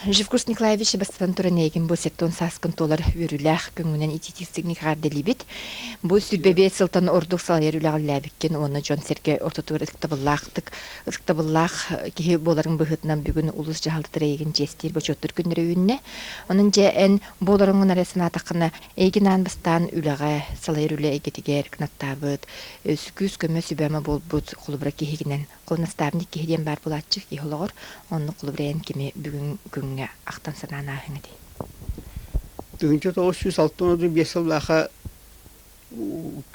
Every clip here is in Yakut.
Живкус Николаевич бастатан туран эйигин бу сеттон сааскын туолар үөрүүлээх күҥҥүнэн итиитистигник эҕэрдэлиибит. Бу 25 сылтан ордук салайар үлэҕэ үлэлээбиккин уонна дьон-сэргэ ортотугар ытыктабыллаахтык ытыктабыллаах киһи буоларыҥ быһыытынан бүгүн улуус дьаһалтата эйигин чиэстиир бочуоттуур күннэрэ үүннэ. Онон дьэ эн бу олороҥҥун эрэ санаатаххына эйигин аан бастаан үлэҕэ салайар үлэ эйгэтигэр кынаттаабыт, күүс-көмө сүбэ-ама буолбут холобура киһигинэн Ол наставник киһи диэн баар буолааччы киһи олоҕор, оннук холобура эн кими бүгүн күҥҥэ ахтан санаан ааһыҥ этэй? 1965 сыллаахха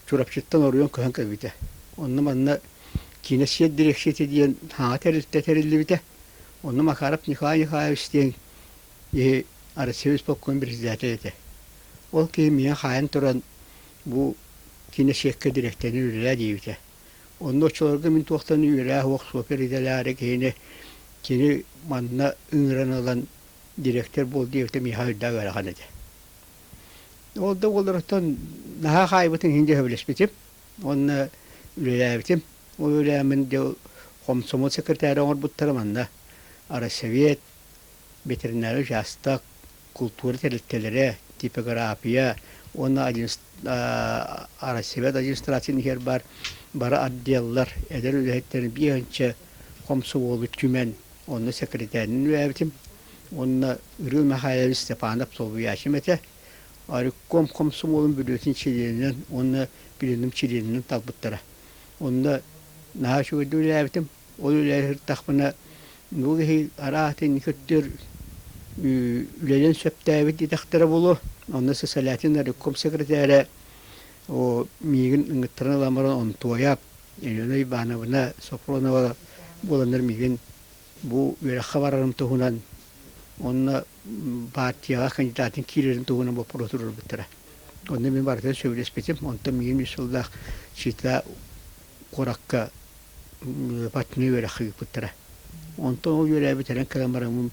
Чурапчыттан оройуон көһөн кэлбитэ. Онно манна киинэ сиэр дириэксийэтэ диэн саҥа тэрилтэ тэриллибитэ. Онно Макаров Николай Николаевич диэн киһи Россия исполкомун председателэ этэ. Ол киһи миэхэ хаайан туран бу киинэ сиэккэ дириэктэринэн үлэлээ диэбитэ. Онно оччолорго мин туохтан үөрээ суох суопер идэлээри киһини кини манна ыҥыран ылан дириэктэр буол диэбитэ миэхэ үрдээх ыарахан этэ. Ол да буоллар оттон наһаа хаайбытын иһин дьэ сөбүлэспитим уонна үлэлээбитим. Ол үлээмин дьэ хомсомуол секретарь оҥорбуттара манна Россовет, ветеринарий учаастак, култуура тэрилтэлэрэ, типография уонна Россия администрациятын иһигэр баар бары отделлар эдэр үлэһиттэрин биэһинчэ хомсомуолу түмэн онно сэкирэтээринэн үлэлээбитим уонна Ырыа Михайлович Степанов солбуйааччым этэ. Рекком хомсомуолун бүрүөтүн чилиэнинэн уонна пленум чилиэнинэн талбыттара. Онно наһаа үчүгэйдик үлэлээбитим. Ол үлэлэһэртэхпинэ бу киһи араатын көттөр үлэлэн сөптөөбүт диэтэхтэрэ буолуо. Онно Сысолятин райком секретарэ миигин ыҥыттаран ылан баран Онтуойап, Елена Ивановна Софронова буоланнар миигин бу үөрэххэ барарым туһунан уонна партияҕа кандидатын киирэрин туһунан боппуруос туруорбуттара. Онно мин барытын сөбүлэспитим. Онтон миигин үс сыллаах Чита куоракка партийнай үөрэххэ ыыппыттара. Онтон ол үөрээбит эрэн кэлэн бараммын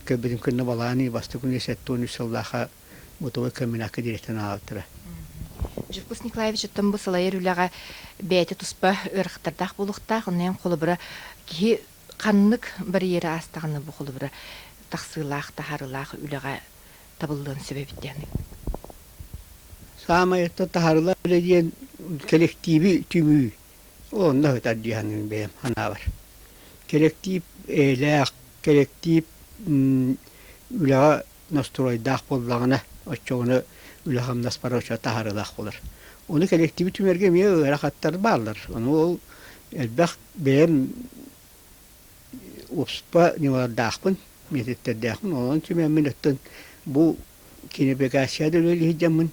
кэлбитим кэннэ балааны бастакы күнү 73 сыллаахха бытовой комбинакка директорын аҕалбыттара. Жиркус Николаевич оттон бу салайар үлэҕэ бэйэтэ туспа ыарахаттардаах буолуохтаах. Онон холобура киһи ханнык барьеры аастаҕына бу холобура тахсыылаах, таһаарыылаах үлэҕэ табыллыан сөп эбит диэн. Саамай таһаарыылаах үлэ диэн кэлэктииби түмүү. Онно сытар дии саныыбын бэйэм санаабар. Кэлэктиип эйэлээх, кэлэктиип үлэҕэ настройдаах буоллаҕына, оччоҕуна үлэ-хамнас бары оччо таһаарыылаах буолар. Ону кэлэктииби түмэргэ эмиэ ыарахаттар бааллар. Ону ол элбэх бэйэм уопсупа ньымалардаахпын, миэтэттэрдээхпин. Онон түмэммин оттон бу кинобекация да үлэлии сылдьаммын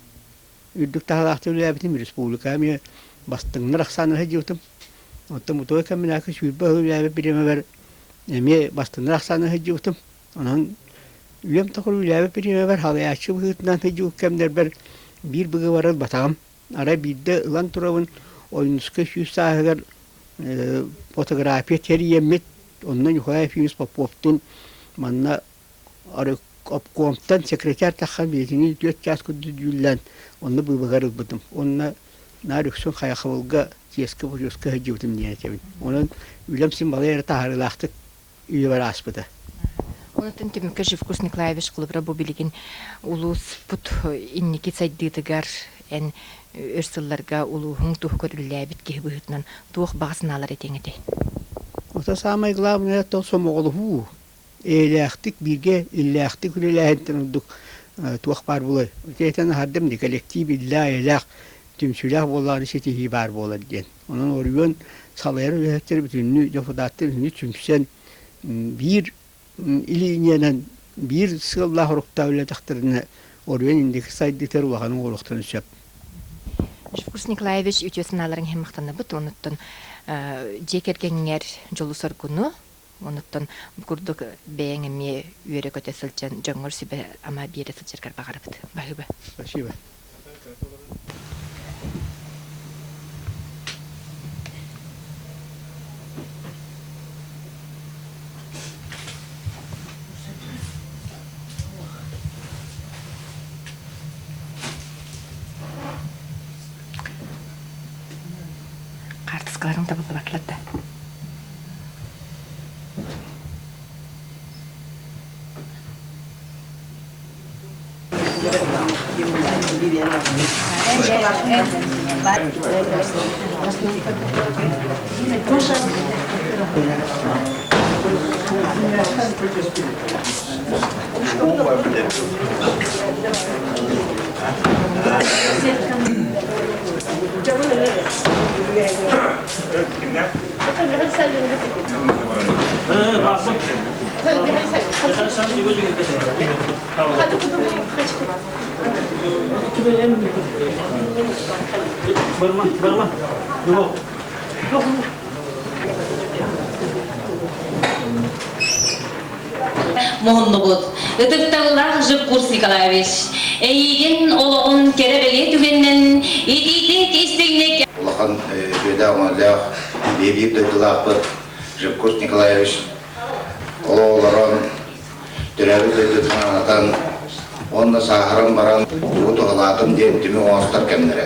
үрдүк таһаалаахтык үлэлээбитим, республика эмиэ бастыҥнар ахсаанын сылдьыбытым. Оттон бутуой комбинакка 20 сыл үлэлээбит бириэмэбэр эмиэ бастыҥнар ахсаанын сылдьыбытым. Онон үйэм тухары үлэлээбит бириэмэбэр халайааччы быһыытынан сылдьыбыт кэмнэрбэр биир быгыбары ылбатаҕым. Арай биирдэ ылан турабын Ойуунускай сүүс сааһыгар фотография тэрийэммит, онно Николай Ефимович Поповтуун манна обкомтан секретарь тахсан биһигини түөрт чаас курдук дьүүллээн онно быыбагар ылбытым. Уонна наар үксүн Хайахабылга чиэскэ-бочуоска сылдьыбытым диэн этэбин. Онон үлэм син балай эрэ таһаарыылаахтык үйэбэр ааспыта. Онтон түмүккэ Живкус Николаевич холобура бу билигин улууспут инники сайдыытыгар эн өр сылларга улууһуҥ туһугар үлэлээбит киһи быһыытынан туох баҕа санаалар этиэҥ этэй? Это самое главное это сомоҕолоһуу. Эйэлээхтик, бииргэ иллээхтик үлэлээһинтэн ордук туох баар буолуой? Ити аһардым дии коллектив иллээх, эйэлээх, түмсүүлээх буоллаҕына ситиһии баар буолар диэн. Онон оройуон салайар үлэһиттэр бүтүннүү дьокутааттар бүтүннүү түмсэн биир илиинньэнэн биир сыаллаах оруктаах үлэлэтэхтэринэ оройуон инники сайдыытыгар улахан оҥоруохтарын сөп. Жукус Николаевич үтүө санааларын иһин махтанабыт. Онуттан дьиэ кэргэҥҥэр дьолу-соргуну, онуттан бу курдук бэйэҥ эмиэ үөрэ-көтө сылдьан дьоҥҥор сүбэ-ама биэрэ сылдьаргар баҕарабыт. Баһыыба. Спасибо. Хаартыскаларым табыллыбатылар да. Муһуннубут. Ытыктабыллаах Жиркурс Николаевич, эйиигин олоҕун кэрэ-бэлиэ түгэнинэн итиитик истиҥник Улахан үөдээх-оҥорлоох биир дойдулаахпыт Жиркурс Николаевич олорон төрөөбүт дойдутун анатан уонна сааһыран баран тугу туһалаатым диэн түмүк оҥостор кэмнэрэ.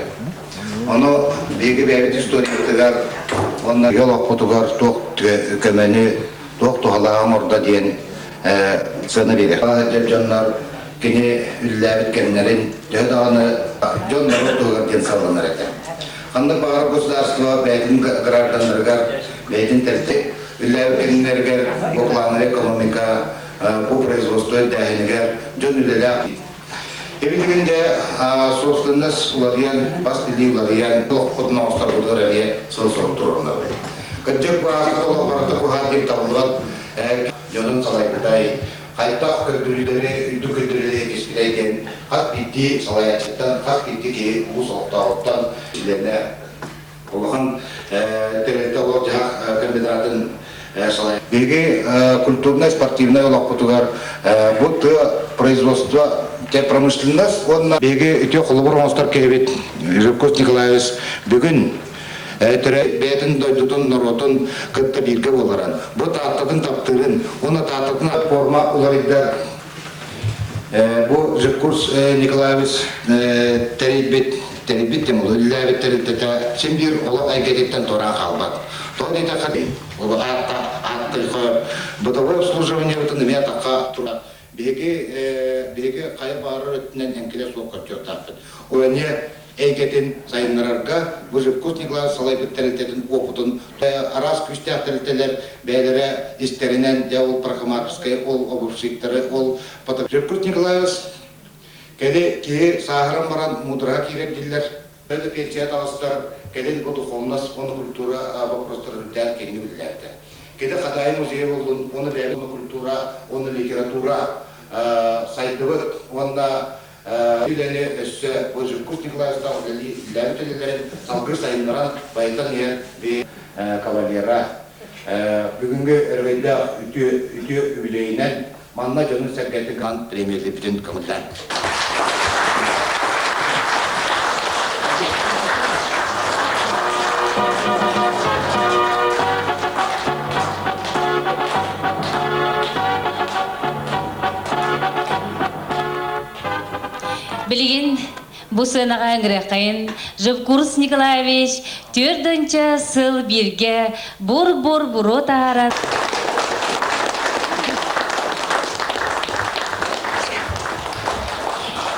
Ону биһиги бэйэбит историябытыгар уонна олохпутугар туох көмөнү, туох туһалааҕы оҥордо диэн сыана биэрэр. Дьоннор кини үллээбит кэмнэрин төһө даҕаны дьон норуот туһугар диэн салланар этэ. Ханнык баҕарар государство бэйэтин гражданнарыгар бэйэтин тэрилтэ үллээбит кэмнэригэр бу плановая экономика, бу производство үрдээһинигэр дьон үлэлээх Эбитигин дэ собственность уларыйан, бас билии уларыйан, олохпутун оҥосторбутугар эмиэ сыл-сорук туруорунабыт. Кырдьык баҕар олох барыта куһаҕан диэн табыллыбат дьонун салайбытай, хайдах көрдөрүүлэри, үрдүк көрдөрүүлэри киспитэй диэн хас биирдии салайааччыттан, хас биирдии киһи улуус олохтооҕуттан чилиэнэ улахан тэрилтэ олох-дьаһах комбинатын салайар. Биһиги культурнай-спортивнай олохпутугар бу тыа производство промышленность уонна биһиги үтүө холобур оҥостор киһибит Жирков Николаевич бүгүн бэйэтин дойдутун норуотун кытта бииргэ буоларан бу Тааттатын таптыырын уонна Тааттатын форма уларыйдар Бу Жиркурс Николаевич тэрийбит тэрийбит тем үлэлээбит тэрилтэтэ син биир олох эйгэтиттэн туораан хаалбат. Тоҕо диэтэххэ, аатта ааттыйха бытовой обслуживаниебытын эмиэ атахха тура биһиги биһиги хайа баҕарар өттүнэн эҥкилэ суох көрсүөхтаахпыт. Ол эмиэ эйгэтин сайыннарарга бу Жирков Николаевич салайбыт тэрилтэтин уопутун араас күүстээх тэрилтэлэр бэйэлэрэ истэринэн дьэ ол парикмахерскай ол обувщиктары ол Жирков Николаевич кини киһи сааһыран баран муудараһа киирэр дииллэр да пенсия таҕыстар кэлин бу духовность уонна культура вопростарын үрдээн киһини биллэрдэ кини Хадаайы музейа буоллун уонна бэйэбит культура уонна литература сайдыбыт уонна Үлэни өссө Жирков Николаевтаах үлэлээбит үлэлэрин салгыы сайыннаран, байытан иһэр кавалера. Бүгүҥҥү өрөгөйдөөх үтүө үтүө үбүлүөйүнэн манна дьонун-сэргэтин грант премиялыыбытын көҥүллээн. Билигин бу сыанаҕа ыҥырыаххайын Живкурс Николаевич түөрт сыл бииргэ бур-бур буруо таһаарар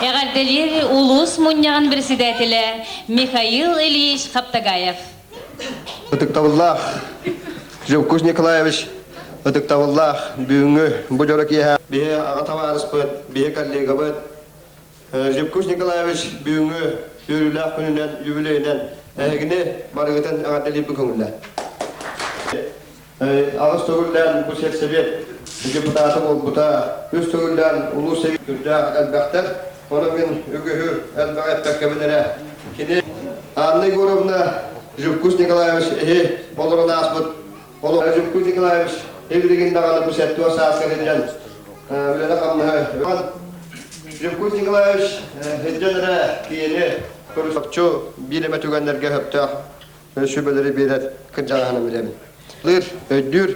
Эҕэрдэлиир улуус мунньаҕын председателэ Михаил Ильич Хаптагаев. Ытыктабыллаах Живкус Николаевич, ытыктабыллаах бүгүҥҥү бу дьоро киэһэ биһи аҕа табаарыспыт, биһи коллегабыт Живкус Николаевич бүгүҥҥү үөрүүлээх күнүнэн, юбилейинэн эһигини барыгытын эҕэрдэлиирбин көҥүллээн. Аҕыс төгүллээн бу сельсовет депутата буолбута, үс төгүллээн улуус сэбиэт сүрдээх элбэхтэр. Ону мин үгүһү элбэҕи эппэккэбин эрэ. Кини Анна Егоровна Жиркус Николаевич эһи олорон ааспыт олох Жиркус Николаевич билигин даҕаны бу сэттион сааска сылдьан үлэни-хамнаһы Жиркус Николаевич сылдьан эрэ киһини көрүсөкчү биир эмэ түгэннэргэ сөптөөх сүбэлэри биэрэр кырдьаҕаһынан билэбин. Лыр, өйдүүр,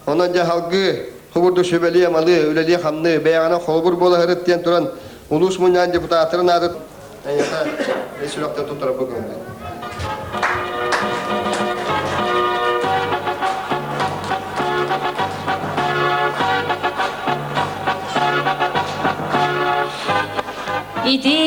онон дьэ салгыы хубурду сүбэлиэ-амалыы, үлэлиэ-хамныы, бэйэҕинэн холобур буола сырыт диэн туран улуус мунньаҕын депутаттарын аатын эйиэхэ ис сүрэхтэн туттарарбын көҥүллээн. Ити